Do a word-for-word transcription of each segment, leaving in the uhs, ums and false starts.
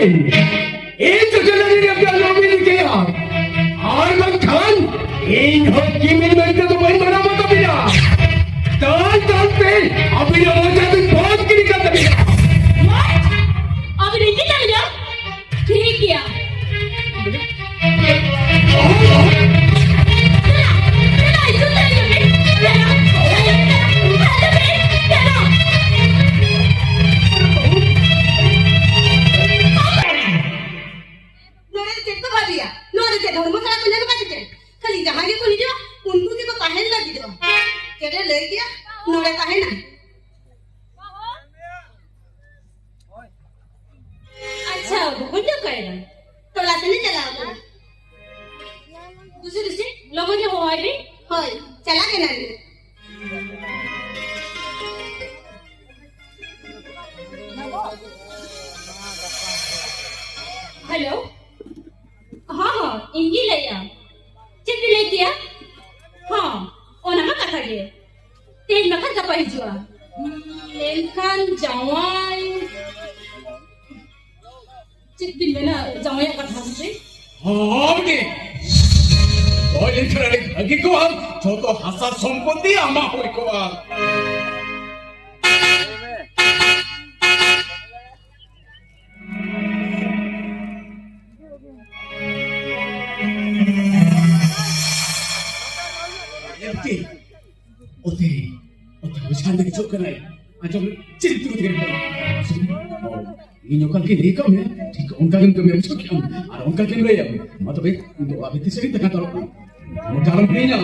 ᱤᱧ ᱫᱚ ᱪᱮᱞᱟᱝ ᱨᱮ ᱟᱯᱮᱭᱟᱜ ᱞᱚᱵᱤ ᱨᱤᱠᱟᱹᱭᱟ᱾ ᱟᱨ ᱵᱟᱝᱠᱷᱟᱱ ᱤᱧ ᱦᱚᱸ ᱠᱤᱢᱤᱱ ᱢᱮᱱᱛᱮ ᱫᱚ ᱵᱟᱹᱧ ᱢᱟᱱᱟᱣ ᱵᱟᱛᱟᱣ ᱯᱮᱭᱟ᱾ ᱫᱟᱞ ᱫᱟᱞ ᱛᱮ ᱟᱹᱵᱤᱱᱟᱜ ᱢᱚᱪᱟ ᱫᱚᱧ ᱵᱚᱱᱫ ᱜᱤᱰᱤ ᱠᱟᱜ ᱛᱟᱹᱵᱤᱱᱟ᱾ What? ᱟᱹᱵᱤᱱ ᱤᱧ ᱪᱮᱛᱟᱱ ᱨᱮ? ᱴᱷᱤᱠ ᱜᱮᱭᱟ᱾ ᱱᱚᱰᱮ ᱫᱚ ᱪᱮᱫ ᱠᱚ ᱵᱷᱟᱹᱵᱤᱭᱟ? ᱱᱚᱣᱟ ᱫᱚ ᱪᱮᱫ ᱫᱷᱚᱨᱢᱚᱥᱟᱞᱟ ᱠᱚ ᱧᱮᱞ ᱟᱠᱟᱫ ᱥᱮ ᱪᱮᱫ? ᱠᱷᱟᱹᱞᱤ ᱡᱟᱦᱟᱸᱭ ᱜᱮᱠᱚ ᱦᱤᱡᱩᱜᱼᱟ, ᱩᱱᱠᱩ ᱜᱮᱠᱚ ᱛᱟᱦᱮᱱ ᱞᱟᱹᱜᱤᱫᱚᱜᱼᱟ᱾ ᱪᱮᱫ ᱮ ᱞᱟᱹᱭ ᱠᱮᱭᱟ? ᱱᱚᱰᱮ ᱛᱟᱦᱮᱱᱟ᱾ ᱟᱪᱪᱷᱟ, ᱵᱚᱠᱚᱧ ᱫᱚ ᱚᱠᱟᱭᱮᱱᱟ? ᱴᱚᱞᱟ ᱥᱮᱱ ᱮ ᱪᱟᱞᱟᱣ ᱠᱟᱱᱟ᱾ ᱫᱩᱥᱤ, ᱫᱩᱥᱤ, ᱞᱚᱜᱚᱱ ᱧᱚᱜ ᱦᱚᱦᱚᱭ ᱢᱮ᱾ ᱦᱳᱭ, ᱪᱟᱞᱟᱜ ᱠᱟᱱᱟᱞᱤᱧ᱾ ᱦᱮᱞᱳ᱾ ᱦᱚᱸ, ᱦᱚᱸ, ᱤᱧ ᱜᱤᱧ ᱞᱟᱹᱭᱮᱜᱼᱟ᱾ ᱪᱮᱫ ᱯᱮ ᱞᱟᱹᱭ ᱠᱮᱜᱼᱟ? ᱦᱚᱸ, ᱚᱱᱟ ᱢᱟ ᱠᱟᱛᱷᱟ ᱜᱮ᱾ ᱛᱮᱦᱮᱧ ᱵᱟᱠᱷᱟᱱ ᱜᱟᱯᱟ ᱦᱤᱡᱩᱜᱼᱟ᱾ ᱢᱮᱱᱠᱷᱟᱱ ᱡᱟᱶᱟᱭ, ᱪᱮᱫ ᱵᱤᱱ ᱢᱮᱱᱟ, ᱡᱟᱶᱟᱭᱟᱜ ᱠᱟᱛᱷᱟ ᱦᱚᱸ ᱥᱮ? ᱦᱚᱸ ᱜᱮ᱾ ᱦᱳᱭ ᱞᱮᱱᱠᱷᱟᱱ ᱟᱹᱰᱤ ᱵᱷᱟᱹᱜᱤ ᱠᱚᱜᱼᱟ᱾ ᱡᱷᱚᱛᱚ ᱦᱟᱥᱟ ᱥᱚᱢᱯᱚᱛᱤ ᱟᱢᱟᱜ ᱦᱩᱭ ᱠᱚᱜᱼᱟ᱾ ᱮᱢᱛᱮ, ᱚᱛᱮ, ᱚᱛᱮ, ᱵᱩᱡᱷᱟᱹᱣ ᱫᱟᱲᱮ ᱪᱮᱫ ᱠᱟᱱᱟᱭ? ᱟᱸᱡᱚᱢ ᱢᱮ, ᱪᱮᱫ ᱛᱩᱭᱩ ᱛᱮᱜᱮ ᱢᱮᱱᱟᱜᱼᱟ? ᱤᱧ ᱚᱠᱟ ᱞᱮᱠᱟᱧ ᱞᱟᱹᱭ ᱠᱟᱜ ᱢᱮᱭᱟ, ᱴᱷᱤᱠ ᱚᱱᱠᱟ ᱜᱮᱢ ᱠᱟᱹᱢᱤᱭᱟ, ᱵᱩᱡᱷᱟᱹᱣ ᱠᱮᱜᱼᱟᱢ? ᱟᱨ ᱚᱱᱠᱟ ᱜᱮᱢ ᱞᱟᱹᱭᱟ, ᱢᱟ ᱛᱚᱵᱮ, ᱤᱧ ᱫᱚ ᱚᱲᱟᱜ ᱵᱷᱤᱛᱤᱨ ᱥᱮᱫ ᱨᱤᱧ ᱛᱟᱦᱮᱸ ᱦᱟᱛᱟᱲᱚᱜ ᱠᱟᱱᱟ᱾ ᱟᱢ ᱫᱚ ᱟᱞᱚᱢ ᱦᱤᱲᱤᱧᱟ᱾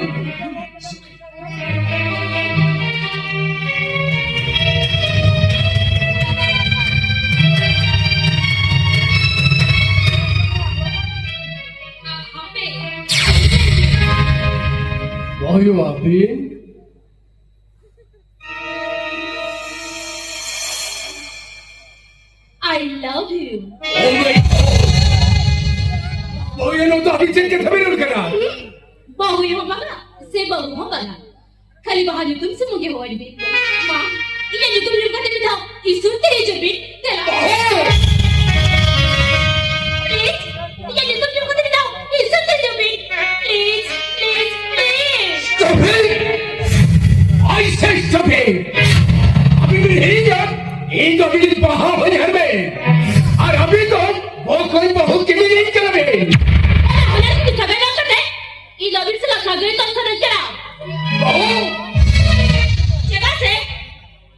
ᱵᱟᱦᱩ ᱟᱹᱵᱤᱱ᱾ I love you. Oh my God! ᱵᱟᱹᱦᱩ ᱟᱭᱳ, ᱱᱚᱣᱟ ᱫᱚ ᱟᱹᱰᱤ ᱪᱮᱫ ᱠᱟᱛᱷᱟ ᱵᱮᱱ ᱨᱚᱲ ᱠᱟᱱᱟ? ᱵᱟᱹᱦᱩ ᱟᱭᱳ ᱦᱚᱸ ᱵᱟᱝᱟ, ᱥᱮ ᱵᱟᱹᱦᱩ ᱦᱚᱸ ᱵᱟᱝᱟ᱾ ᱠᱷᱟᱹᱞᱤ ᱵᱟᱦᱟ ᱧᱩᱛᱩᱢ ᱥᱩᱢᱩᱝ ᱜᱮ ᱦᱚᱦᱚᱭ ᱵᱤᱱ᱾ ᱢᱟ, ᱤᱧᱟᱜ ᱧᱩᱛᱩᱢ ᱧᱩᱢ ᱠᱟᱛᱮ ᱢᱤᱫ ᱫᱷᱟᱣ ᱤᱥᱩᱨ ᱛᱮ ᱦᱤᱡᱩᱜ ᱵᱤᱱ᱾ ᱫᱮᱞᱟ᱾ ᱵᱟᱹᱦᱩ! ᱥᱟᱯᱷᱮ, ᱟᱹᱵᱤᱱ ᱵᱤᱱ ᱦᱤᱲᱤᱧᱟ, ᱤᱧ ᱫᱚ ᱟᱹᱵᱤᱱ ᱨᱤᱱ ᱵᱟᱦᱟ ᱦᱚᱧᱦᱟᱨ ᱢᱮ, ᱟᱨ ᱟᱹᱵᱤᱱ ᱫᱚ ᱵᱚᱠᱚᱧ ᱵᱟᱹᱦᱩ ᱠᱤᱢᱤᱱ ᱠᱟᱱᱟ ᱵᱤᱱ᱾ ᱚᱱᱟ ᱠᱤᱱ ᱥᱟᱹᱜᱟᱹᱭ ᱵᱟᱝ ᱠᱟᱛᱮ, ᱤᱧ ᱫᱚ ᱟᱹᱵᱤᱱ ᱥᱟᱞᱟᱜ ᱥᱟᱹᱜᱟᱹᱭ ᱛᱚᱞ ᱥᱟᱱᱟᱧ ᱠᱟᱱᱟ᱾ ᱵᱟᱹᱦᱩ! ᱪᱮᱫᱟᱜ ᱥᱮ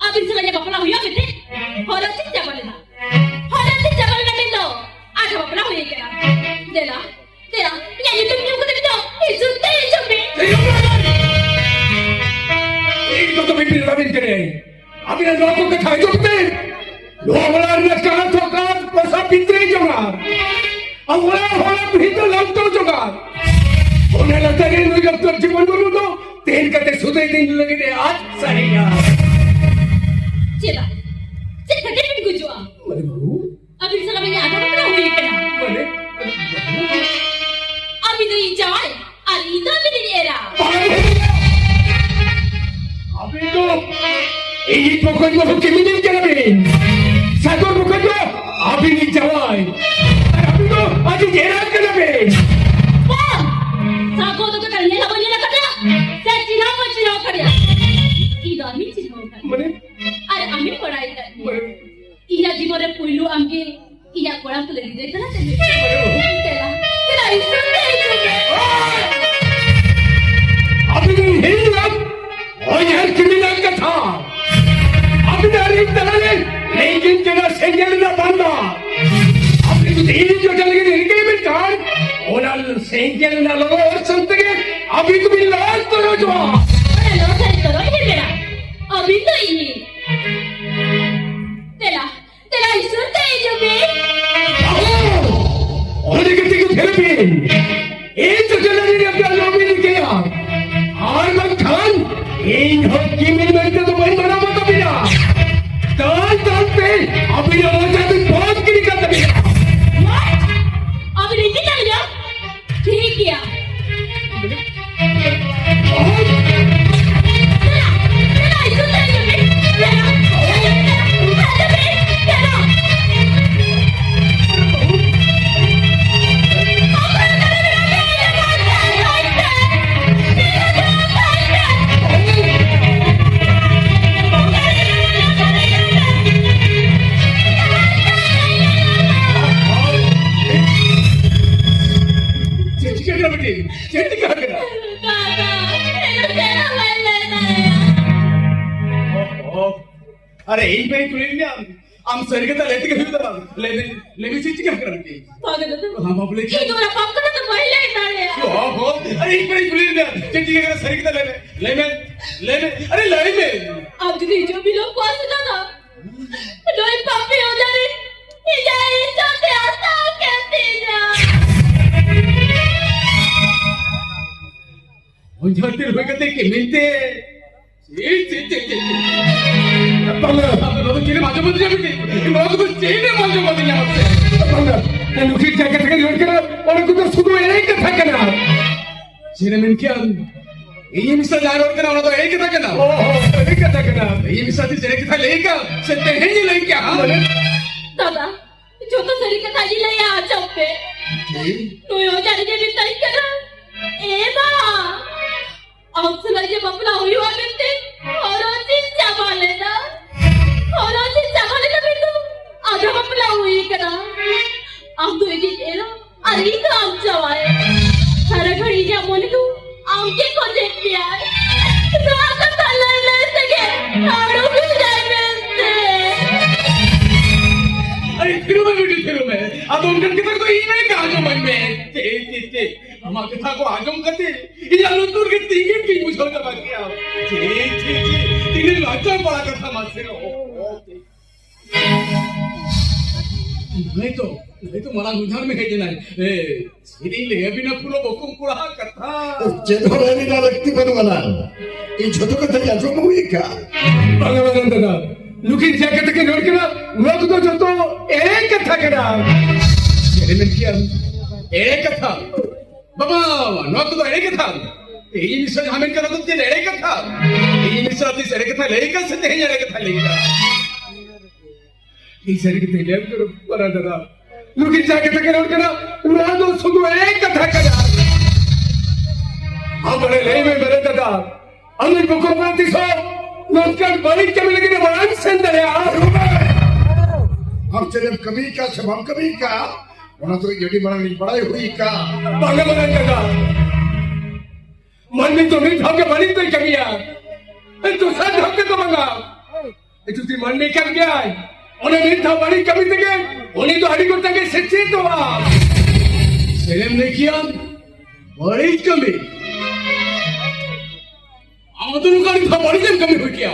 ᱟᱹᱵᱤᱱ ᱥᱟᱞᱟᱜ ᱤᱧᱟᱹᱜ ᱵᱟᱯᱞᱟ ᱦᱩᱭᱩᱜ ᱢᱮᱱᱛᱮ ᱦᱚᱨᱚᱜ ᱪᱤᱱ ᱪᱟᱵᱟ ᱞᱮᱱᱟ᱾ ᱦᱚᱨᱚᱜ ᱪᱤᱱ ᱪᱟᱵᱟ ᱞᱮᱱᱟ ᱢᱮᱱᱫᱚ ᱟᱡ ᱵᱟᱯᱞᱟ ᱦᱩᱭ ᱠᱟᱱᱟ᱾ ᱫᱮᱞᱟ, ᱫᱮᱞᱟ, ᱤᱧᱟᱹᱜ ᱧᱩᱛᱩᱢ ᱧᱩ ᱠᱟᱛᱮ ᱫᱚ ᱤᱥᱩᱨ ᱛᱮ ᱦᱤᱡᱩᱜ ᱢᱮ᱾ ᱤᱧ ᱫᱚ ᱛᱚᱵᱮ ᱯᱤᱲ ᱨᱟᱵᱤᱱ ᱠᱟᱹᱱᱟᱹᱧ᱾ ᱟᱹᱵᱤᱱᱟᱜ ᱱᱚᱣᱟ ᱠᱚ ᱠᱟᱛᱷᱟ ᱟᱸᱡᱚᱢ ᱛᱮ ᱱᱚᱣᱟ ᱚᱲᱟᱜ ᱨᱮᱱᱟᱜ ᱠᱟᱸᱛ ᱦᱚᱸ ᱠᱟᱸᱛ ᱯᱚᱭᱥᱟ ᱵᱷᱤᱛᱨᱤ ᱡᱚᱝᱟ᱾ ᱟᱨ ᱚᱲᱟᱜ ᱦᱚᱲᱟᱜ ᱵᱷᱤᱛ ᱫᱚ ᱞᱟᱢᱴᱟᱣ ᱡᱚᱝᱟ᱾ ᱚᱱᱟ ᱞᱟᱛᱟᱨ ᱨᱮ ᱱᱩᱭ ᱰᱚᱠᱴᱚᱨ ᱡᱤᱵᱚᱱ ᱢᱩᱨᱢᱩ ᱫᱚ ᱛᱮᱦᱮᱧ ᱠᱟᱛᱮ ᱥᱩᱫᱷᱟᱹᱭ ᱫᱤᱱ ᱞᱟᱹᱜᱤᱫ ᱮ ᱟᱫ ᱥᱟᱹᱨᱤᱭᱟ᱾ ᱪᱮᱫᱟᱜ? ᱪᱮᱫ ᱠᱷᱟᱹᱛᱤᱨ ᱵᱤᱱ ᱜᱩᱡᱩᱜᱼᱟ? ᱢᱟᱱᱮ ᱵᱟᱹᱵᱩ, ᱟᱹᱵᱤᱱ ᱥᱟᱞᱟᱜ ᱤᱧᱟᱜ ᱟᱫᱷᱟ ᱵᱟᱯᱞᱟ ᱦᱩᱭ ᱠᱟᱱᱟ᱾ ᱢᱟᱱᱮ? ᱟᱹᱵᱤᱱ ᱫᱚ ᱤᱧ ᱡᱟᱶᱟᱭ ᱟᱨ ᱤᱧ ᱫᱚ ᱟᱹᱵᱤᱱ ᱨᱤᱱ ᱮᱨᱟ᱾ ᱵᱟᱝ᱾ ᱟᱹᱵᱤᱱ ᱫᱚ ᱤᱧ ᱵᱚᱠᱚᱧ ᱵᱟᱹᱦᱩ ᱠᱤᱢᱤᱱ ᱠᱟᱱᱟ ᱵᱤᱱ᱾ ᱥᱟᱜᱚᱨ ᱵᱚᱠᱚᱧ ᱫᱚ ᱟᱹᱵᱤᱱ ᱨᱤᱱ ᱡᱟᱶᱟᱭ᱾ ᱟᱨ ᱟᱹᱵᱤᱱ ᱫᱚ ᱟᱹᱞᱤᱧ ᱮᱨᱟ ᱠᱟᱱᱟ ᱵᱤᱱ᱾ ᱵᱟᱝ! ᱥᱟᱜᱚᱨ ᱫᱚ ᱛᱚ ᱧᱮᱞ ᱦᱚᱸ ᱵᱟᱹᱧ ᱧᱮᱞ ᱟᱠᱟᱫᱟ, ᱥᱮ ᱪᱤᱱᱦᱟᱹᱣ ᱦᱚᱸ ᱵᱟᱹᱧ ᱪᱤᱱᱦᱟᱹᱣ ᱟᱠᱟᱫᱮᱭᱟ᱾ ᱤᱧ ᱫᱚ ᱟᱹᱵᱤᱱ ᱪᱤᱱᱦᱟᱹᱣ ᱟᱠᱟᱫ ᱢᱟᱱᱮ? ᱟᱨ ᱟᱹᱵᱤᱱ ᱵᱟᱲᱟᱭ ᱟᱠᱟᱫ ᱵᱤᱱ᱾ ᱢᱟᱱᱮ? ᱤᱧᱟᱹᱜ ᱡᱤᱵᱚᱱ ᱨᱮ ᱯᱩᱭᱞᱩ ᱟᱢᱜᱮ ᱤᱧᱟᱹᱜ ᱠᱚᱲᱟᱢ ᱛᱮᱞᱮ ᱵᱤᱫᱟᱹᱭ ᱠᱟᱱᱟ ᱥᱮ? ᱫᱮᱞᱟ, ᱫᱮᱞᱟ, ᱤᱥᱩᱨ ᱛᱮ ᱦᱤᱡᱩᱜ ᱢᱮ᱾ ᱟᱹᱵᱤᱱ ᱦᱤᱲᱤᱧ ᱞᱮᱫ ᱦᱚᱧᱦᱟᱨ ᱠᱤᱢᱤᱱᱟᱜ ᱠᱟᱛᱷᱟ᱾ ᱟᱹᱵᱤᱱ ᱟᱨ ᱤᱧ ᱛᱟᱞᱟᱨᱮ ᱞᱤᱸᱜᱤᱱ ᱠᱟᱱᱟ ᱥᱮᱸᱜᱮᱞ ᱨᱮᱱᱟᱜ ᱵᱟᱱᱫᱟ᱾ ᱟᱹᱵᱤᱱ ᱡᱩᱫᱤ ᱤᱧ ᱡᱚᱴᱟ ᱞᱟᱹᱜᱤᱫ ᱨᱤᱠᱟᱹᱭ ᱢᱮᱱᱠᱷᱟᱱ, ᱚᱱᱟ ᱥᱮᱸᱜᱮᱞ ᱨᱮᱱᱟᱜ ᱞᱚᱞᱚ ᱚᱨᱥᱚᱝ ᱛᱮᱜᱮ ᱟᱹᱵᱤᱱ ᱫᱚᱵᱤᱱ ᱞᱟᱲ ᱛᱚᱨᱚᱡᱚᱜᱼᱟ᱾ ᱚᱱᱟ ᱞᱚᱞᱚ ᱥᱟᱹᱨᱤ ᱛᱚᱨᱚᱡ ᱜᱮ ᱢᱮᱱᱟᱜ᱾ ᱟᱹᱵᱤᱱ ᱫᱚ ᱤᱧ᱾ ᱫᱮᱞᱟ, ᱫᱮᱞᱟ, ᱤᱥᱩᱨ ᱛᱮ ᱦᱤᱡᱩᱜ ᱵᱤᱱ᱾ ᱵᱟᱹᱦᱩ! ᱚᱸᱰᱮ ᱜᱮ ᱛᱤᱸᱜᱩ ᱛᱷᱤᱨ ᱵᱤᱱ᱾ ᱤᱧ ᱫᱚ ᱡᱚᱱᱚᱱᱤ ᱨᱮ ᱟᱯᱮᱭᱟᱜ ᱞᱚᱵᱤ ᱞᱤᱠᱟᱹᱭᱟ᱾ ᱟᱨ ᱵᱟᱝᱠᱷᱟᱱ ᱤᱧ ᱦᱚᱸ ᱠᱤᱢᱤᱱ ᱢᱮᱱᱛᱮ ᱫᱚ ᱵᱟᱹᱧ ᱢᱟᱱᱟᱣ ᱵᱟᱛᱟ ᱵᱤᱱᱟ᱾ ᱫᱟᱞ ᱫᱟᱞ ᱛᱮ ᱟᱹᱵᱤᱱᱟᱜ ᱢᱚᱪᱟ ᱫᱚᱧ ᱵᱚᱱᱫ ᱜᱤᱰᱤ ᱠᱟᱜ ᱛᱟᱹᱵᱤᱱᱟ᱾ ᱟᱹᱵᱤᱱ ᱤᱧ ᱪᱮᱫ ᱵᱤᱱ ᱴᱷᱤᱠ ᱜᱮᱭᱟ᱾ ᱟᱨᱮ, ᱤᱧ ᱯᱮ ᱠᱩᱞᱤ ᱢᱮᱭᱟ, ᱟᱢ ᱥᱟᱹᱨᱤ ᱠᱟᱛᱷᱟ ᱞᱟᱹᱭ ᱛᱮᱜᱮ ᱦᱩᱭᱩᱜ ᱛᱟᱢᱟ᱾ ᱞᱟᱹᱭ ᱢᱮ, ᱞᱟᱹᱭ ᱢᱮ, ᱪᱮᱫ ᱪᱤᱠᱟᱹ ᱠᱟᱱᱟ ᱵᱤᱴᱤ? ᱵᱟᱝ ᱫᱟᱫᱟ᱾ ᱦᱮᱸ, ᱵᱟᱵᱞᱮ ᱤᱧ ᱫᱚ ᱚᱱᱟ ᱯᱟᱯ ᱠᱟᱛᱷᱟ ᱫᱚ ᱵᱟᱹᱧ ᱞᱟᱹᱭ ᱫᱟᱲᱮᱭᱟᱜᱼᱟ᱾ ᱚ ᱦᱚ, ᱟᱨᱮ, ᱤᱧ ᱯᱮ ᱠᱩᱞᱤ ᱢᱮᱭᱟ, ᱪᱮᱫ ᱪᱤᱠᱟᱹ ᱠᱟᱱᱟ? ᱥᱟᱹᱨᱤ ᱠᱟᱛᱷᱟ ᱞᱟᱹᱭ ᱢᱮ, ᱞᱟᱹᱭ ᱢᱮ, ᱞᱟᱹᱭ ᱢᱮ, ᱟᱨᱮ, ᱞᱟᱹᱭ ᱢᱮ᱾ ᱟᱢ ᱡᱩᱫᱤ ᱦᱤᱡᱩᱜ ᱵᱤᱞᱚᱢ ᱠᱚᱜᱼᱟ ᱥᱮ ᱫᱟᱫᱟ, ᱱᱩᱭ ᱯᱟᱯᱤ ᱚᱡᱷᱟ ᱨᱮ ᱤᱧᱟᱜ ᱤᱡᱽᱡᱚᱛ ᱮ ᱦᱟᱛᱟᱣ ᱠᱮᱫ ᱛᱤᱧᱟ᱾ ᱚᱡᱷᱟ ᱴᱷᱮᱱ ᱦᱩᱭ ᱠᱟᱛᱮ ᱠᱮᱢᱮᱱ ᱛᱮ᱾ ᱪᱮᱫ, ᱪᱮᱫ, ᱪᱮᱫ, ᱪᱮᱫ, ᱪᱮᱫ? ᱵᱟᱝᱟ᱾ ᱱᱚᱣᱟ ᱫᱚ ᱪᱮᱫ ᱮᱢ ᱟᱸᱡᱚᱢ ᱟᱹᱫᱤᱧᱟ ᱵᱤᱴᱤ? ᱱᱚᱣᱟ ᱠᱚᱫᱚ ᱪᱮᱫ ᱮᱢ ᱟᱸᱡᱚᱢ ᱟᱹᱫᱤᱧᱟ ᱢᱟᱥᱮ? ᱵᱟᱝᱟ᱾ ᱱᱩᱠᱤᱱ ᱡᱟᱦᱟᱸ ᱠᱟᱛᱷᱟ ᱠᱤᱱ ᱨᱚᱲ ᱠᱟᱱᱟ, ᱚᱱᱟ ᱠᱚᱫᱚ ᱥᱩᱫᱷᱩ ᱮᱲᱮ ᱠᱟᱛᱷᱟ ᱠᱟᱱᱟ᱾ ᱪᱮᱫ ᱮᱢ ᱢᱮᱱ ᱠᱮᱜᱼᱟ? ᱤᱧ ᱢᱤᱥᱟ ᱡᱟᱦᱟᱸ ᱨᱚᱲ ᱠᱟᱱᱟ, ᱚᱱᱟ ᱫᱚ ᱮᱲᱮ ᱠᱟᱛᱷᱟ ᱠᱟᱱᱟ᱾ ᱚ, ᱚ, ᱮᱲᱮ ᱠᱟᱛᱷᱟ ᱠᱟᱱᱟ᱾ ᱤᱧ ᱢᱤᱥᱟ ᱛᱤᱥ ᱮᱲᱮ ᱠᱟᱛᱷᱟ ᱞᱟᱹᱭ ᱠᱟᱜ? ᱥᱮ ᱛᱮᱦᱮᱧ ᱮ ᱞᱟᱹᱭ ᱠᱮᱜᱼᱟ, ᱦᱟ? ᱢᱟᱱᱮ? ᱫᱟᱫᱟ, ᱡᱚᱛᱚ ᱥᱟᱹᱨᱤ ᱠᱟᱛᱷᱟ ᱜᱮ ᱞᱟᱹᱭᱟ, ᱟᱸᱡᱚᱢ ᱯᱮ᱾ ᱪᱮᱫ? ᱱᱩᱭ ᱚᱡᱷᱟ ᱨᱮᱜᱮ ᱢᱮᱛᱟᱧ ᱠᱟᱱᱟ, ᱮ ᱵᱟ, ᱟᱢ ᱥᱟᱞᱟᱜ ᱡᱮ ᱵᱟᱯᱞᱟ ᱦᱩᱭᱩᱜᱼᱟ ᱢᱮᱱᱛᱮ ᱦᱚᱨᱚᱡ ᱤᱧ ᱪᱟᱵᱟ ᱞᱮᱫᱟ᱾ ᱦᱚᱨᱚᱡ ᱤᱧ ᱪᱟᱵᱟ ᱞᱮᱫᱟ ᱢᱮᱱᱫᱚ ᱟᱫᱚ ᱵᱟᱯᱞᱟ ᱦᱩᱭ ᱠᱟᱱᱟ᱾ ᱟᱢ ᱫᱚ ᱤᱧᱤᱡ ᱮᱨᱟ ᱟᱨ ᱤᱧ ᱫᱚ ᱟᱢ ᱡᱟᱶᱟᱭ᱾ ᱥᱟᱨᱟ ᱜᱷᱟᱹᱲᱤ ᱤᱧᱟᱜ ᱢᱚᱱᱮ ᱫᱚ ᱟᱢ ᱜᱮ ᱠᱷᱚᱡᱮᱫ ᱢᱮᱭᱟᱭ᱾ ᱱᱚᱣᱟ ᱠᱟᱛᱷᱟ ᱞᱟᱹᱭ ᱞᱟᱹᱭ ᱛᱮᱜᱮ ᱟᱹᱲᱩ ᱠᱮᱫᱟᱭ ᱢᱮᱱᱛᱮ᱾ ᱟᱨᱮ, ᱛᱷᱤᱨᱚᱜ ᱢᱮ ᱵᱤᱴᱤ, ᱛᱷᱤᱨᱚᱜ ᱢᱮ᱾ ᱟᱫᱚ ᱚᱱᱠᱟᱱ ᱠᱟᱛᱷᱟ ᱠᱚᱫᱚ ᱤᱧ ᱞᱟᱹᱭ ᱠᱟᱜ ᱟᱸᱡᱚᱢᱟᱹᱧ ᱢᱮ᱾ ᱪᱮ, ᱪᱮ, ᱪᱮ, ᱟᱢᱟᱜ ᱠᱟᱛᱷᱟ ᱠᱚ ᱟᱸᱡᱚᱢ ᱠᱟᱛᱮ ᱤᱧᱟᱜ ᱞᱩᱛᱩᱨ ᱜᱮ ᱛᱤᱸᱜᱤ ᱛᱤᱧ ᱵᱩᱡᱷᱟᱹᱣ ᱪᱟᱵᱟ ᱠᱮᱜᱼᱟ᱾ ᱪᱮ, ᱪᱮ, ᱪᱮ, ᱛᱤᱱᱟᱹᱜ ᱞᱟᱡᱟᱣ ᱯᱟᱲᱟ ᱠᱟᱛᱷᱟ ᱢᱟᱥᱮ᱾ ᱱᱩᱭ ᱛᱚ, ᱱᱩᱭ ᱛᱚ ᱢᱟᱨᱟᱝ ᱚᱡᱷᱟ ᱢᱮ ᱦᱮᱡ ᱮᱱᱟᱭ᱾ ᱮ, ᱪᱮᱫ ᱤᱧ ᱞᱟᱹᱭ ᱟᱹᱵᱤᱱᱟ ᱯᱩᱨᱟᱹ ᱵᱚᱠᱚᱢ ᱠᱚᱲᱟᱣᱟᱜ ᱠᱟᱛᱷᱟ᱾ ᱪᱮᱫ ᱦᱚᱸ ᱞᱟᱹᱭ ᱨᱮᱱᱟᱜ ᱞᱟᱹᱠᱛᱤ ᱵᱟᱹᱱᱩᱜ ᱟᱱᱟ᱾ ᱤᱧ ᱡᱷᱚᱛᱚ ᱠᱟᱛᱷᱟᱧ ᱟᱸᱡᱚᱢ ᱦᱩᱭ ᱟᱠᱟᱫ᱾ ᱵᱟᱝᱟ, ᱵᱟᱝᱟ ᱫᱟᱫᱟ, ᱱᱩᱠᱤᱱ ᱡᱟ ᱠᱟᱛᱷᱟ ᱠᱤᱱ ᱨᱚᱲ ᱠᱟᱱᱟ, ᱱᱚᱣᱟ ᱠᱚᱫᱚ ᱡᱷᱚᱛᱚ ᱮᱲᱮ ᱠᱟᱛᱷᱟ ᱠᱟᱱᱟ᱾ ᱪᱮᱫ ᱮᱢ ᱢᱮᱱ ᱠᱮᱜᱼᱟ? ᱮᱲᱮ ᱠᱟᱛᱷᱟ? ᱵᱟᱵᱟ, ᱱᱚᱣᱟ ᱠᱚᱫᱚ ᱮᱲᱮ ᱠᱟᱛᱷᱟ᱾ ᱤᱧ ᱢᱤᱥᱟ ᱡᱟᱦᱟᱸ ᱢᱮᱱ ᱠᱟᱱᱟ, ᱫᱚ ᱪᱮᱫ ᱮᱲᱮ ᱠᱟᱛᱷᱟ? ᱤᱧ ᱢᱤᱥᱟ ᱛᱤᱥ ᱮᱲᱮ ᱠᱟᱛᱷᱟ ᱞᱟᱹᱭ ᱠᱟᱜ ᱥᱮ ᱛᱮᱦᱮᱧ ᱮᱲᱮ ᱠᱟᱛᱷᱟ ᱞᱟᱹᱭ ᱠᱟᱜ? ᱤᱧ ᱥᱟᱹᱨᱤ ᱠᱟᱛᱷᱟᱧ ᱞᱟᱹᱭ ᱟᱢ ᱠᱟᱱᱟ, ᱵᱟᱨᱟ ᱫᱟᱫᱟ᱾ ᱱᱩᱠᱤᱱ ᱡᱟᱦᱟᱸ ᱠᱟᱛᱷᱟ ᱠᱤᱱ ᱨᱚᱲ ᱠᱟᱱᱟ, ᱱᱚᱣᱟ ᱫᱚ ᱥᱩᱫᱷᱩ ᱮᱲᱮ ᱠᱟᱛᱷᱟ ᱠᱟᱱᱟ᱾ ᱟᱢ ᱵᱟᱲᱟᱭ ᱞᱟᱹᱭ ᱢᱮ, ᱵᱟᱨᱟ ᱫᱟᱫᱟ᱾ ᱟᱢ ᱨᱮᱱ ᱵᱚᱠᱚ ᱵᱟᱵᱟ ᱛᱤᱥ ᱦᱚᱸ ᱱᱚᱝᱠᱟᱱ ᱵᱟᱹᱲᱤᱡ ᱠᱟᱹᱢᱤ ᱞᱟᱹᱜᱤᱫ ᱫᱚ ᱵᱟᱝ ᱥᱮᱱ ᱫᱟᱲᱮᱭᱟᱜᱼᱟ᱾ ᱟᱢ ᱪᱮᱫ ᱮᱢ ᱠᱟᱹᱢᱤ ᱠᱟᱜ ᱥᱮ ᱵᱟᱢ ᱠᱟᱹᱢᱤ ᱠᱟᱜ, ᱚᱱᱟ ᱫᱚ ᱤᱧ ᱟᱹᱰᱤ ᱢᱟᱲᱟᱝ ᱤᱧ ᱵᱟᱲᱟᱭ ᱦᱩᱭ ᱠᱟᱜ᱾ ᱵᱟᱝᱟ, ᱵᱟᱝᱟ ᱫᱟᱫᱟ᱾ ᱢᱟᱹᱱᱢᱤ ᱫᱚ ᱢᱤᱫ ᱫᱷᱟᱣ ᱜᱮ ᱵᱟᱹᱲᱤᱡ ᱫᱚᱭ ᱠᱟᱹᱢᱤᱭᱟ, ᱫᱚᱥᱟᱨ ᱫᱷᱟᱣ ᱛᱮᱫᱚ ᱵᱟᱝᱟ᱾ ᱡᱩᱫᱤ ᱢᱟᱹᱱᱢᱤ ᱠᱟᱱ ᱜᱮᱭᱟᱭ, ᱚᱱᱮ ᱢᱤᱫ ᱫᱷᱟᱣ ᱵᱟᱹᱲᱤᱡ ᱠᱟᱹᱢᱤ ᱛᱮᱜᱮ ᱩᱱᱤ ᱫᱚ ᱟᱹᱰᱤ ᱜᱚᱴᱟ ᱜᱮ ᱥᱤᱠᱷᱤᱛᱚᱜᱼᱟ᱾ ᱪᱮᱫ ᱮᱢ ᱞᱟᱹᱭ ᱠᱮᱭᱟ? ᱵᱟᱹᱲᱤᱡ ᱠᱟᱹᱢᱤ? ᱟᱢ ᱫᱚ ᱱᱚᱝᱠᱟ ᱟᱹᱰᱤ ᱫᱷᱟᱣ ᱵᱟᱹᱲᱤᱡ ᱮᱢ ᱠᱟᱹᱢᱤ ᱦᱩᱭ ᱠᱮᱭᱟ᱾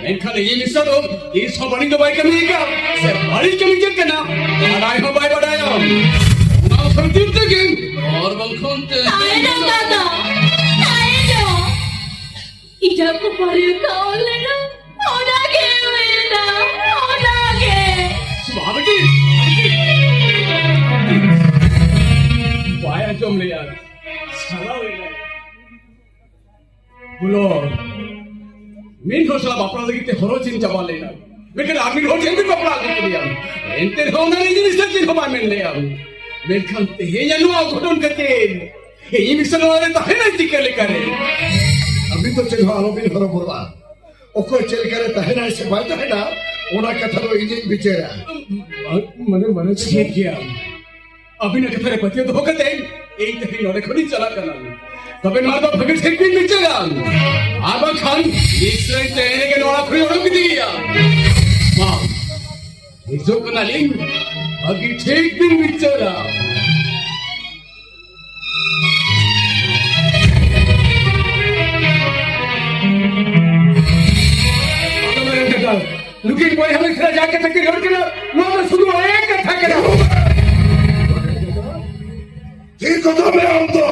ᱢᱮᱱᱠᱷᱟᱱ ᱤᱧ ᱢᱤᱥᱨᱟ ᱫᱚ ᱛᱤᱥ ᱦᱚᱸ ᱵᱟᱹᱲᱤᱡ ᱫᱚ ᱵᱟᱭ ᱠᱟᱹᱢᱤ ᱟᱠᱟᱫ᱾ ᱥᱮ ᱵᱟᱹᱲᱤᱡ ᱠᱟᱹᱢᱤ ᱪᱮᱫ ᱠᱟᱱᱟ, ᱵᱟᱰᱟᱭ ᱦᱚᱸ ᱵᱟᱭ ᱵᱟᱰᱟᱭᱟ᱾ ᱚᱱᱟ ᱠᱷᱟᱹᱛᱤᱨ ᱛᱮᱜᱮ ᱟᱨ ᱵᱟᱝᱠᱷᱟᱱ ᱛᱮ ᱛᱟᱭᱱᱚᱢ ᱫᱟᱫᱟ, ᱛᱟᱭᱱᱚᱢ᱾ ᱤᱧᱟᱹᱜ ᱠᱚᱯᱟᱞ ᱨᱮ ᱚᱠᱟ ᱚᱞ ᱞᱮᱱᱟ, ᱚᱱᱟ ᱜᱮ ᱦᱩᱭ ᱮᱱᱟ, ᱚᱱᱟ ᱜᱮ᱾ ᱵᱟᱵᱤᱴᱤ, ᱵᱟᱵᱤᱴᱤ᱾ ᱵᱟᱭ ᱟᱸᱡᱚᱢ ᱞᱮᱭᱟ, ᱥᱟᱞᱟ ᱦᱩᱭ ᱮᱱᱟ᱾ ᱵᱚᱞᱚ, ᱢᱤᱫ ᱦᱚᱲ ᱥᱟᱞᱟᱜ ᱵᱟᱯᱞᱟ ᱞᱟᱹᱜᱤᱫ ᱛᱮ ᱦᱚᱨᱚ ᱪᱤᱱ ᱪᱟᱵᱟ ᱞᱮᱱᱟ᱾ ᱢᱮᱱᱠᱷᱟᱱ ᱟᱨ ᱢᱤᱫ ᱦᱚᱲ ᱴᱷᱮᱱ ᱵᱤᱱ ᱵᱟᱯᱞᱟ ᱟᱹᱜᱩ ᱠᱮᱫᱮᱭᱟ᱾ ᱮᱱᱛᱮ ᱨᱮᱦᱚᱸ ᱚᱱᱟ ᱨᱮ ᱡᱤᱱᱤᱥ ᱫᱚ ᱪᱮᱫ ᱦᱚᱸ ᱵᱟᱭ ᱢᱮᱱ ᱞᱮᱭᱟ᱾ ᱢᱮᱱᱠᱷᱟᱱ ᱛᱮᱦᱮᱧ ᱱᱚᱣᱟ ᱜᱷᱚᱴᱚᱱ ᱠᱷᱟᱹᱛᱤᱨ ᱤᱧ ᱢᱤᱥᱨᱟ ᱱᱚᱣᱟ ᱨᱮ ᱛᱟᱦᱮᱱᱟᱭ ᱪᱤᱠᱟᱹ ᱞᱮᱠᱟᱨᱮ? ᱟᱹᱵᱤᱱ ᱫᱚ ᱪᱮᱫ ᱦᱚᱸ ᱟᱞᱚᱵᱤᱱ ᱦᱚᱨᱚᱵᱚᱨᱚᱜᱼᱟ᱾ ᱚᱠᱚᱭ ᱪᱮᱫ ᱞᱮᱠᱟᱨᱮ ᱛᱟᱦᱮᱱᱟᱭ ᱥᱮ ᱵᱟᱭ ᱛᱟᱦᱮᱱᱟ, ᱚᱱᱟ ᱠᱟᱛᱷᱟ ᱫᱚ ᱤᱧᱤᱧ ᱵᱤᱪᱟᱹᱨᱟ᱾ ᱢᱟᱱᱮ, ᱢᱟᱱᱮ ᱴᱷᱤᱠ ᱜᱮᱭᱟ᱾ ᱟᱹᱵᱤᱱᱟᱜ ᱠᱟᱛᱷᱟ ᱨᱮ ᱯᱟᱹᱛᱭᱟᱹᱣ ᱫᱚᱦᱚ ᱠᱟᱛᱮ ᱤᱧ ᱛᱮᱦᱮᱧ ᱱᱚᱰᱮ ᱠᱷᱚᱱᱤᱧ ᱪᱟᱞᱟᱜ ᱠᱟᱱᱟ᱾ ᱛᱚᱵᱮ ᱱᱚᱣᱟ ᱫᱚ ᱵᱷᱟᱹᱜᱤ ᱴᱷᱤᱠ ᱵᱤᱱ ᱵᱤᱪᱟᱹᱨᱟ, ᱟᱨ ᱵᱟᱝᱠᱷᱟᱱ ᱱᱤᱥᱪᱚᱭ ᱛᱮᱦᱮᱧ ᱨᱮᱜᱮ ᱱᱚᱣᱟ ᱠᱷᱚᱱᱤᱧ ᱚᱰᱚᱠ ᱤᱫᱤᱭᱮᱭᱟ᱾ ᱢᱟ, ᱦᱤᱡᱩᱜ ᱠᱟᱱᱟᱞᱤᱧ, ᱵᱷᱟᱹᱜᱤ ᱴᱷᱤᱠ ᱵᱤᱱ ᱵᱤᱪᱟᱹᱨᱟ᱾ ᱟᱞᱚᱢ ᱮᱲᱮ ᱠᱟᱛᱷᱟ᱾ ᱱᱩᱠᱤᱱ ᱵᱚᱭᱦᱟ ᱢᱤᱥᱨᱟ ᱡᱟᱦᱟᱸ ᱠᱟᱛᱷᱟ ᱠᱤᱱ ᱨᱚᱲ ᱠᱟᱱᱟ, ᱱᱚᱣᱟ ᱫᱚ ᱥᱩᱫᱷᱩ ᱮᱲᱮ ᱠᱟᱛᱷᱟ ᱠᱟᱱᱟ᱾ ᱴᱷᱤᱠ ᱠᱟᱛᱷᱟ ᱢᱮ ᱟᱢ ᱫᱚ᱾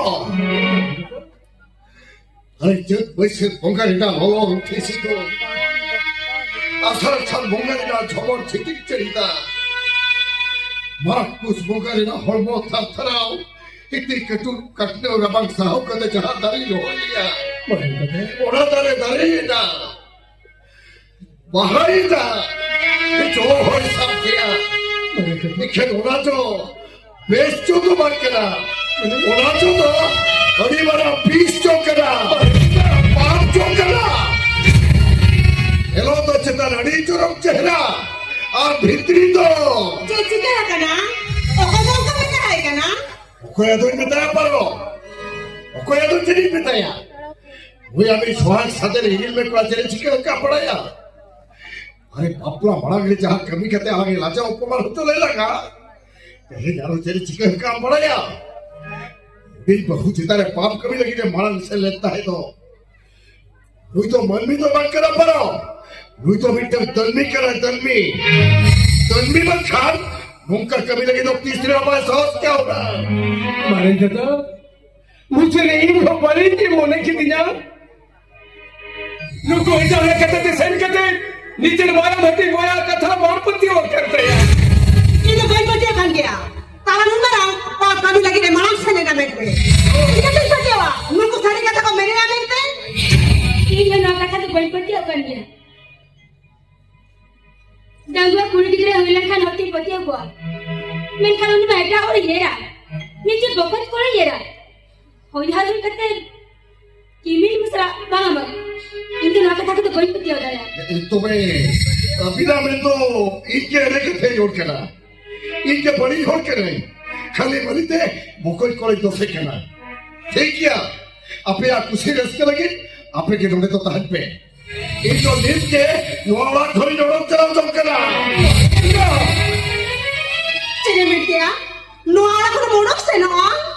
ᱟᱨᱮ ᱪᱟᱹᱛ ᱵᱟᱹᱭᱥᱟᱹᱠᱷ ᱵᱚᱸᱜᱟ ᱨᱮᱱᱟᱜ ᱞᱚᱞᱚ ᱨᱩᱴᱷᱤ ᱥᱤᱛᱩᱝ, ᱟᱥᱟᱲ ᱥᱟᱱ ᱵᱚᱸᱜᱟ ᱨᱮᱱᱟᱜ ᱡᱷᱚᱢᱚᱨ ᱡᱷᱤᱴᱤᱠ ᱪᱟᱹᱨᱤᱫᱟ, ᱢᱟᱜᱽ ᱯᱩᱥ ᱵᱚᱸᱜᱟ ᱨᱮᱱᱟᱜ ᱦᱚᱲᱢᱚ ᱛᱷᱟᱨ ᱛᱷᱟᱨᱟᱣ, ᱦᱤᱛᱤ ᱠᱟᱹᱴᱩᱵ ᱠᱟᱴᱱᱟᱹᱣ ᱨᱟᱵᱟᱝ ᱥᱟᱦᱟᱣ ᱠᱟᱛᱮ ᱡᱟᱦᱟᱸ ᱫᱟᱨᱮ ᱨᱚᱦᱚᱭ ᱞᱮᱭᱟ, ᱚᱱᱟ ᱫᱟᱨᱮ ᱫᱟᱨᱮᱭᱮᱱᱟ᱾ ᱵᱟᱦᱟᱭᱮᱱᱟ, ᱡᱚ ᱦᱚᱭ ᱥᱟᱵ ᱠᱮᱜᱼᱟ᱾ ᱮᱱᱠᱷᱟᱱ ᱚᱱᱟ ᱡᱚ ᱵᱮᱥ ᱡᱚ ᱫᱚ ᱵᱟᱝ ᱠᱟᱱᱟ, ᱚᱱᱟ ᱡᱚ ᱫᱚ ᱟᱹᱰᱤ ᱢᱟᱨᱟᱝ ᱵᱤᱥ ᱡᱚ ᱠᱟᱱᱟ, ᱯᱟᱯ ᱡᱚ ᱠᱟᱱᱟ᱾ ᱮᱞᱚ ᱫᱚ ᱪᱮᱛᱟᱱ ᱟᱹᱰᱤ ᱪᱚᱨᱚᱠ ᱪᱮᱦᱨᱟ, ᱟᱨ ᱵᱷᱤᱛᱨᱤ ᱫᱚ ᱪᱮᱫ ᱪᱤᱠᱟᱹ ᱟᱠᱟᱱᱟ? ᱚᱠᱚᱭ ᱫᱚ ᱚᱱᱠᱟ ᱢᱮᱛᱟᱭ ᱠᱟᱱᱟ? ᱚᱠᱚᱭ ᱟᱫᱚᱧ ᱢᱮᱛᱟᱭᱟ ᱯᱟᱨᱚ? ᱚᱠᱚᱭ ᱟᱫᱚ ᱪᱮᱫ ᱤᱧ ᱢᱮᱛᱟᱭᱟ? ᱦᱳᱭ, ᱟᱢᱤᱡ ᱥᱚᱦᱟᱜ ᱥᱟᱫᱮ ᱨᱮ ᱦᱤᱨᱤᱞ ᱢᱮ ᱠᱚᱲᱟ ᱪᱮᱫ ᱮ ᱪᱤᱠᱟᱹ ᱟᱠᱟᱫ ᱵᱟᱲᱟᱭᱟ? ᱟᱨᱮ, ᱵᱟᱯᱞᱟ ᱢᱟᱲᱟᱝ ᱨᱮ ᱡᱟᱦᱟᱸ ᱠᱟᱹᱢᱤ ᱠᱟᱛᱮ ᱟᱞᱟᱝ ᱞᱟᱡᱟᱣ ᱚᱯᱚᱢᱟᱱ ᱦᱚᱪᱚ ᱞᱮ ᱞᱟᱜᱟ, ᱛᱮᱦᱮᱧ ᱟᱨᱚ ᱪᱮᱫ ᱪᱤᱠᱟᱹ ᱟᱠᱟᱱ ᱵᱟᱲᱟᱭᱟ? ᱦᱩᱰᱤᱧ ᱵᱟᱹᱦᱩ ᱪᱮᱛᱟᱱ ᱨᱮ ᱯᱟᱯ ᱠᱟᱹᱢᱤ ᱞᱟᱹᱜᱤᱫ ᱮ ᱢᱟᱲᱟᱝ ᱥᱮᱫ ᱞᱮᱱ ᱛᱟᱦᱮᱸ ᱫᱚ᱾ ᱱᱩᱭ ᱫᱚ ᱢᱟᱹᱱᱢᱤ ᱫᱚ ᱵᱟᱝ ᱠᱟᱱᱟ ᱯᱟᱨᱚ, ᱱᱩᱭ ᱫᱚ ᱢᱤᱫᱴᱟᱝ ᱫᱟᱹᱱᱢᱤ ᱠᱟᱱᱟᱭ, ᱫᱟᱹᱱᱢᱤ᱾ ᱫᱟᱹᱱᱢᱤ ᱵᱟᱝᱠᱷᱟᱱ ᱱᱚᱝᱠᱟ ᱠᱟᱹᱢᱤ ᱞᱟᱹᱜᱤᱫ ᱫᱚ ᱛᱤᱥ ᱨᱮᱦᱚᱸ ᱵᱟᱭ ᱥᱟᱦᱚᱥ ᱠᱮᱭᱟ᱾ ᱢᱟᱨᱮ ᱫᱟᱫᱟ, ᱢᱩᱪᱟᱹᱫ ᱨᱮ ᱤᱧ ᱦᱚᱸ ᱵᱟᱹᱲᱤᱡ ᱜᱮ ᱢᱚᱱᱮ ᱠᱤᱫᱤᱧᱟ᱾ ᱱᱩᱠᱩ ᱮᱴᱟᱜ ᱦᱚᱲ ᱠᱟᱛᱷᱟ ᱛᱮ ᱥᱮᱱ ᱠᱟᱛᱮ ᱱᱤᱡᱮᱨ ᱢᱟᱨᱟᱝ ᱵᱷᱟᱹᱴᱤ ᱵᱚᱭᱦᱟ ᱠᱟᱛᱷᱟ ᱵᱟᱢ ᱯᱟᱹᱛᱭᱟᱹᱣ ᱠᱟᱱ ᱛᱟᱭᱟ᱾ ᱤᱧ ᱫᱚ ᱵᱟᱹᱧ ᱯᱟᱹᱛᱭᱟᱹᱣ ᱠᱟᱱ ᱜᱮᱭᱟ᱾ ᱛᱟᱦᱞᱮ ᱱᱩᱱ ᱢᱟᱨᱟᱝ ᱯᱟᱯ ᱠᱟᱹᱢᱤ ᱞᱟᱹᱜᱤᱫ ᱮ ᱢᱟᱲᱟᱝ ᱥᱮᱱ ᱮᱱᱟ ᱢᱮᱱᱛᱮ᱾ ᱪᱤᱠᱟᱹᱛᱤᱧ ᱯᱟᱹᱛᱭᱟᱹᱣᱟ? ᱱᱩᱠᱩ ᱥᱟᱹᱨᱤ ᱠᱟᱛᱷᱟ ᱠᱚ ᱢᱮᱱᱮᱜᱼᱟ ᱢᱮᱱᱛᱮ᱾ ᱤᱧ ᱫᱚ ᱱᱚᱣᱟ ᱠᱟᱛᱷᱟ ᱫᱚ ᱵᱟᱹᱧ ᱯᱟᱹᱛᱭᱟᱹᱣ ᱠᱟᱱ ᱜᱮᱭᱟ᱾ ᱰᱟᱺᱜᱩᱣᱟᱹ ᱠᱩᱲᱤ ᱜᱤᱫᱽᱨᱟᱹ ᱦᱩᱭ ᱞᱮᱱᱠᱷᱟᱱ ᱦᱚᱲ ᱠᱤᱧ ᱯᱟᱹᱛᱭᱟᱹᱣ ᱠᱚᱣᱟ, ᱢᱮᱱᱠᱷᱟᱱ ᱩᱱᱤ ᱢᱟ ᱮᱴᱟᱜ ᱦᱚᱲᱤᱧ ᱮᱨᱟ, ᱱᱤᱡᱮ ᱵᱚᱠᱚᱛ ᱠᱚᱲᱟᱧ ᱮᱨᱟ᱾ ᱦᱚᱧᱦᱟᱨ ᱦᱩᱭ ᱠᱟᱛᱮ ᱠᱤᱢᱤᱱ ᱢᱮᱥᱨᱟ ᱵᱟᱝᱟ, ᱵᱟᱝᱟ᱾ ᱤᱧ ᱫᱚ ᱱᱚᱣᱟ ᱠᱟᱛᱷᱟ ᱠᱚᱫᱚ ᱵᱟᱹᱧ ᱯᱟᱹᱛᱭᱟᱹᱣ ᱫᱟᱲᱮᱭᱟᱜᱼᱟ᱾ ᱛᱚᱵᱮ ᱟᱹᱵᱤᱱᱟᱜ ᱢᱮᱱ ᱫᱚ ᱤᱧ ᱜᱮ ᱮᱲᱮ ᱠᱟᱛᱷᱟᱧ ᱨᱚᱲ ᱠᱟᱱᱟ? ᱤᱧ ᱜᱮ ᱵᱟᱹᱲᱤᱡ ᱦᱚᱲ ᱠᱟᱹᱱᱟᱹᱧ? ᱠᱷᱟᱹᱞᱤ ᱵᱟᱹᱲᱤᱡ ᱛᱮ ᱵᱚᱠᱚᱧ ᱠᱚᱲᱟᱧ ᱫᱳᱥᱮ ᱠᱟᱱᱟ᱾ ᱴᱷᱤᱠ ᱜᱮᱭᱟ, ᱟᱯᱮᱭᱟᱜ ᱠᱩᱥᱤ ᱨᱟᱹᱥᱠᱟᱹ ᱞᱟᱹᱜᱤᱫ ᱟᱯᱮ ᱜᱮ ᱱᱚᱰᱮ ᱫᱚ ᱛᱟᱦᱮᱱ ᱯᱮ᱾ ᱤᱧ ᱫᱚ ᱱᱤᱛ ᱜᱮ ᱱᱚᱣᱟ ᱚᱲᱟᱜ ᱠᱷᱚᱱᱤᱧ ᱚᱰᱚᱠ ᱪᱟᱞᱟᱣ ᱡᱚᱝ ᱠᱟᱱᱟ᱾ ᱪᱮᱫ ᱮᱢ ᱢᱮᱱ ᱠᱮᱜᱼᱟ? ᱱᱚᱣᱟ ᱚᱲᱟᱜ ᱠᱷᱚᱱᱮᱢ ᱚᱰᱚᱠ ᱥᱮᱱᱚᱜᱼᱟ?